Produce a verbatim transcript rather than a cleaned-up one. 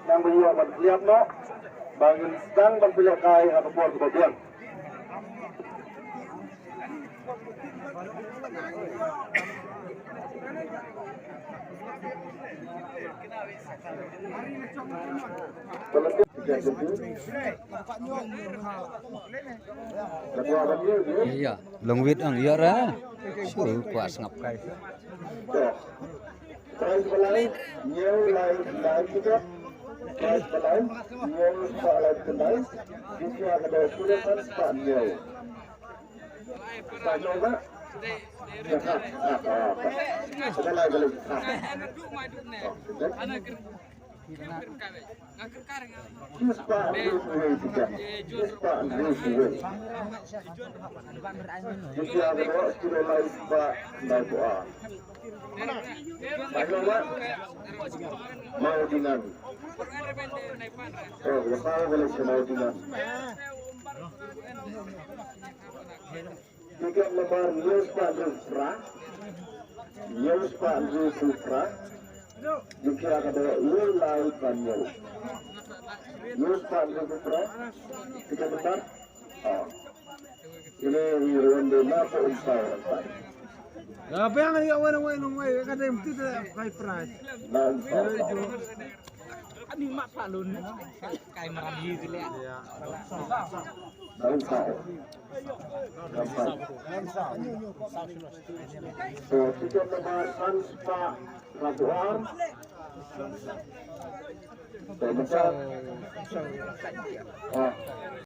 Nang ba ïoh ban kliat noh ba ngin sdang ban pynlehkai ha ka por kaba biang. Ïa, long wit ang ïa ra. Shu kwah sngap kai. Trai ba lai, hynñiew lai, lai tiket. Trai ba lai, hynñiew spah lai tiket. Jingkhiah ka dei hynñiew spah hynñiew. Spah hynñiew ba? Ïa, ha, ha, ha, ha. Ba lai, ba lai, ha. Jingkhiah ka dei hynñiew spah hynñiew tiket. Hynñiew spah hynñiew tiket. Jingkhiah ka dei hynñiew lai spah lai tiket. Ba ïoh ba? Mawdingan. Oh, ba ka ba leh sha Mawdingan. Tiket nombar hynñiew spah hynñiew phra. Hynñiew spah hynñiew phra. Jingkhiah ka dei hynñiew lai spah hynñiew. Hynñiew spah hynñiew phra. Tiket nombar. Ah. Ini ruan de na ko umsau. Ya, biang ïa wen wen wen ka dei mtu de kai prize. Na umsau. Ani mak palun. Kai maram hi tu le. Ya. Na umsau. Na umsau. So, tiket nomor san spah satu ar. So, umsau. Ah.